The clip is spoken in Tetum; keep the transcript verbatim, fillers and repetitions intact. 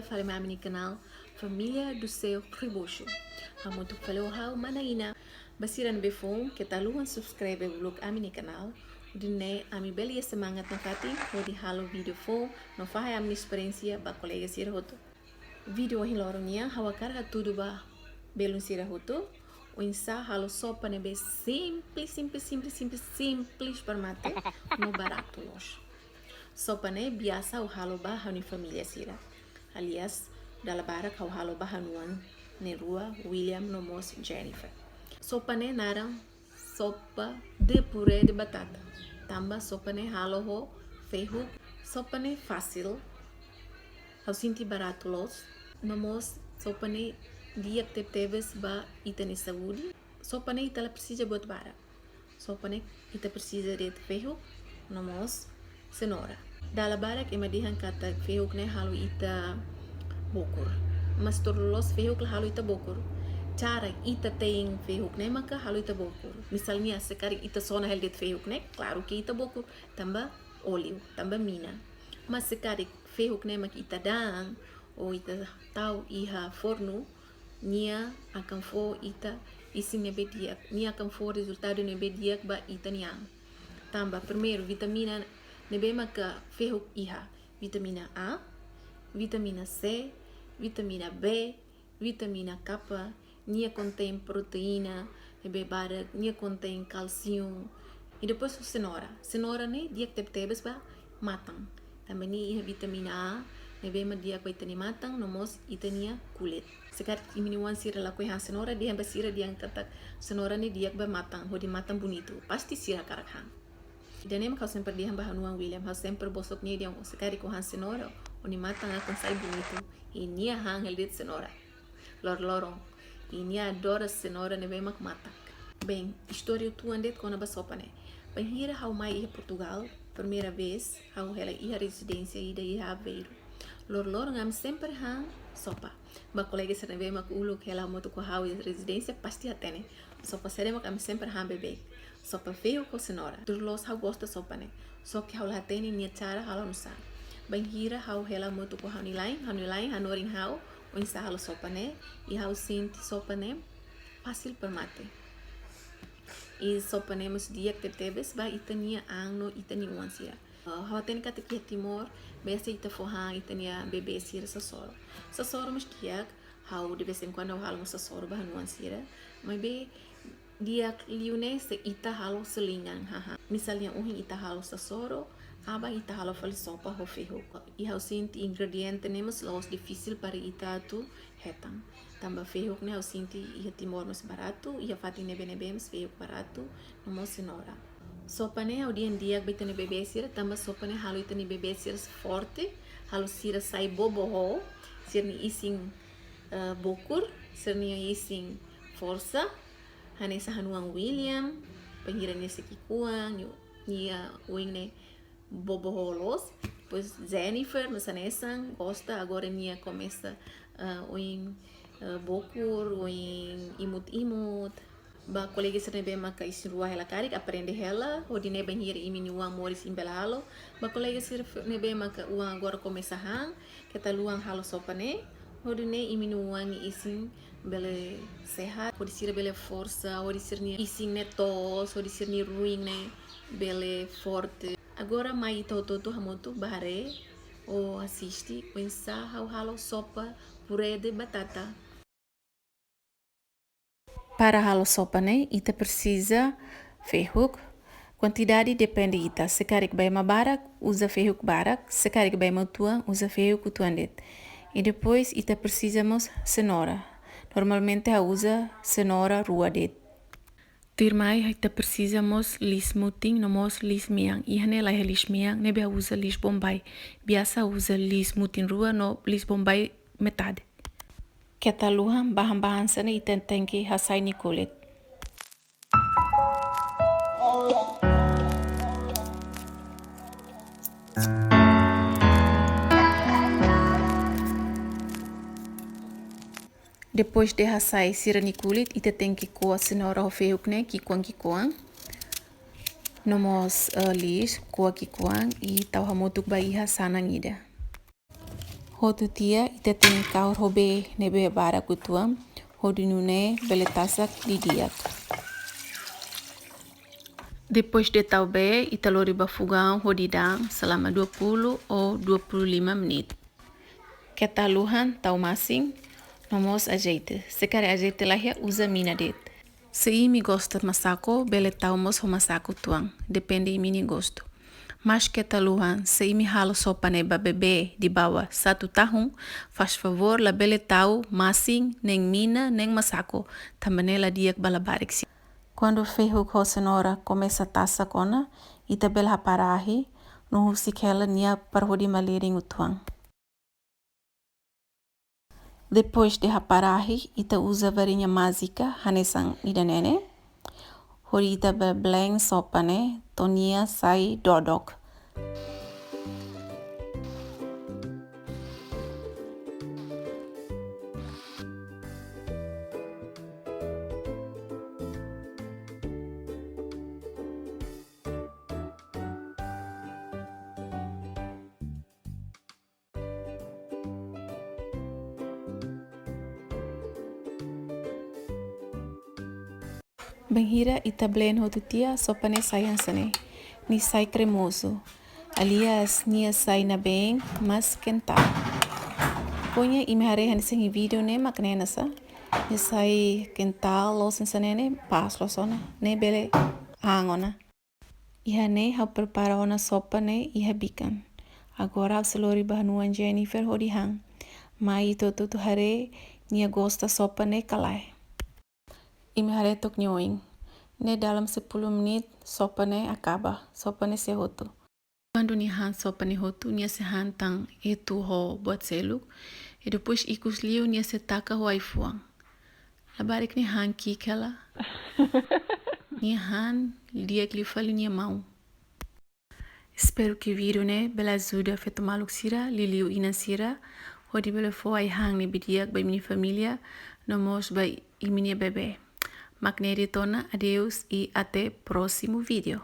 Fali mai ami-nia kanál Família do Seu Rebocho. Hamutuk fali ho ha'u, mana Ina. Ba sira ne'ebé foun, keta haluha subscribe uluk ami-nia kanál. Hodi nune'e ami bele iha semangat nafatin hodi halo vídeo foun no fahe ami-nia esperiénsia ba kolega sira hotu. Vídeo ohin loron nian ha'u hakarak hatudu ba belun sira hotu oinsá halo sopa ne'ebé simples, simples, simples, simples, simples para mate no baratu loos. Sopa ne'e biasa ha'u halo ba ha'u-nia família sira. Aliás, dala barak ha'u halo ba ha'u-nia oan na'in-rua, William no mós Jennifer. Sopa ne'e naran sopa de puré de batata. Tanba sopa ne'e halo ho fehuk. Sopa ne'e fasil. Ha'u sente baratu loos. No mós sopa ne'e di'ak tebetebes ba ita-nia saúde. Sopa ne'e ita la presiza buat barak. Sopa ne'e ita presiza de'it fehuk no mós senoura. Dala barak ema dehan katak fehuk ne'e halo ita bokur. Mas tuir loloos fehuk la halo ita bokur. Cara ita tein fehuk ne'e maka halo ita bokur. Misalnya se karik ita sona hela de'it fehuk ne'e, klaru ke ita bokur. Tanba óleu, tanba mina. Mas se karik fehuk ne'e mak ita da'an, ou ita tau iha fornu, nia akan fó ita isin ne'ebé di'ak, nia akan fó rezultadu ne'ebé di'ak ba ita-nia an. Tanba primeiru, vitamina ne'ebé maka fehuk iha, vitamina A, vitamina C, vitamina B, vitamina K, nia kontein proteína ne'ebé barak, nia kontein kalsium. I depois ho senoura. Senoura ne'e di'ak tebetebes ba matan. Tanba nia iha vitamina A, ne'ebé mak di'ak ba ita-nia matan, no mós ita-nia kulit. Se karik imi-nia oan sira lakohi han senoura, dehan ba sira dehan katak senoura ne'e di'ak ba matan, hodi matan bonitu. Pasti sira hakarak han. Ida-ne'e mak ha'u sempre dehan ba ha'u-nia oan William, ha'u sempre bosok nia dehan, se karik ó han senoura, ó-nia matan akan sai bonitu. I nia han hela de'it senoura loroloron. I nia adora senoura ne'ebé mak matak. Bem, istória uitoan de'it kona-ba sopa ne'e. Bainhira ha'u mai iha Portugal, primeira vez, ha'u hela iha rezidénsia ida iha Aveiro. Loroloron ami sempre han sopa. Ba kolega sira ne'ebé mak uluk hela hamutuk ho ha'u iha rezidénsia, pasti hatene. Sopa saida mak ami sempre han beibeik. Sopa fehuk ho senoura. Tuir loloos ha'u gosta sopa ne'e. Só ke ha'u la hatene nia cara halo nu'usá. Bainhira ha'u hela hamutuk ho ha'u-nia la'en, ha'u-nia la'en hanorin ha'u oinsá halo sopa ne'e, i ha'u sente sopa ne'e fasil para mate. I sopa ne'e mós di'ak tebetebes ba ita-nia an no ita-nia oan sira. Ah, ha'u hatene katak iha Timor, biasa ita fó han ita-nia bebé sira sasoro. Sasoro mós di'ak, ha'u de vez em quando ha'u halo mós sasoro ba ha'u-nia oan sira. Maibé di'ak liu ne'e se ita halo selingan, haha. Misalnya ohin ita halo sasoro, aban ita halo fali sopa ho fehuk. I ha'u sente ingrediente ne'e mós la'ós difisil para ita atu hetan. Tanba fehuk ne'e ha'u sente iha Timor mós baratu, iha fatin ne'ebé-ne'ebé mós fehuk baratu, no mós senoura. Sopa ne'e ha'u dehan di'ak ba ita-nia bebé sira, tanba sopa ne'e halo ita-nia bebé sira forte, halo sira sai boboho, sira-nia isin, eh, bokur, sira-nia isin forsa, hanesan ha'u-nia oan William, bainhira nia sei ki'ikoan, nia, nia oin ne'e boboho loos. Depois Jennifer, mós hanesan, gosta, agora nia komesa, ah, oin, ah, bokur, oin imut-imut. Ba kolega sira ne'ebé maka isin rua hela karik, aprende hela, hodi nune'e bainhira imi-nia oan moris imi bele halo. Ba kolega sira ne'ebé maka oan agora komesa han, keta haluha halo sopa ne'e, hodi nune'e imi-nia oan nia isin bele sehat, hodi sira bele forsa, hodi sira-nia isin ne'e toos, hodi sira-nia ruin ne'e bele forte. Agora mai ita hotu-hotu hamutuk bá haree ou asiste oinsá ha'u halo sopa puré de batata. Para halo sopa ne'e, ita presiza fehuk. Kuantidade depende ita. Se karik ba ema barak, uza fehuk barak. Se karik ba ema uitoan, uza fehuk uitoan de'it. I depois, ita presiza mós senoura. Normalmente, ha'u uza senoura rua de'it. Tuirmai, ita presiza mós liis mutin no mós liis mean. Iha ne'e laiha liis mean, ne'ebé ha'u uza liis Bombay. Biasa ha'u uza liis mutin rua no liis Bombay metade. Keta haluha, bahan-bahan sira-ne'e ita tenke hasai nia kulit. Depois de hasai sira-nia kulit, ita tenke ko'a senoura ho fehuk ne'e ki'ikoan-ki'ikoan. No mós, eh, liis, ko'a ki'ikoan, i tau hamutuk ba iha sanan ida. Hotu tiha ita tenke kahur ho bee ne'ebé barak uitoan, hodi nune'e bele tasak didi'ak. Depois de tau bee, ita lori ba fogaun hodi da'an selama dua puluh ou dua puluh lima menit. Keta haluha tau masin, no mós azeite. Se karik azeite laiha, uza mina de'it. Se imi gosta masako, bele tau mós ho masako uitoan, depende imi-nia gostu. Mas keta haluha, se imi halo sopa ne'e ba bebé de bawah satu tahun, faz favor, labele tau masin, nen mina, nen masako, tanba ne'e la di'ak ba labarik sira. Kuandu fehuk ho senoura komesa tasak ona, ita bele hapara ahi, no husik hela nia para hodi malirin uitoan. Depois de hapara ahi, ita uza varinha májika hanesan ida-ne'e ne'e, hodi ita bele blend sopa ne'e to'o nia sai dodok. Bainhira ita blend hotu tiha, sopa ne'e sai hanesan ne'e. Nia sai kremozu. Aliás, nia sai nabeen, mas kental. Pokoknya imi haree hanesan iha vídeo ne'e mak ne'e hanesan. Nia sai kental, loos hanesan ne'e, pas loos ona. Ne'e bele han ona. Iha ne'e ha'u prepara ona sopa ne'e iha bikan. Agora ha'u sei lori ba ha'u-nia oan Jennifer hodi han. Mai ita hotu-hotu haree nia gosta sopa ne'e ka lae. Imi haree took nia oin. Ne'e dalam sepuluh menit sopa ne'e akaba. Sopa ne'e sei hotu. Kuandu nia han sopa ne'e hotu, nia sei han tan etu ho buat seluk. I depois ikus liu nia sei taka ho ai-fuan. Labarik nia han ki'ik hela. Nia han di'ak liu fali nia maun. Espera ke vídeo ne'e bele ajuda feto maluk sira, liuliu inan sira, hodi bele fó ai-han ne'ebé di'ak ba imi-nia família, no mós ba imi-nia bebé. Mak ne'e de'it ona, adeus i até próximo vídeo.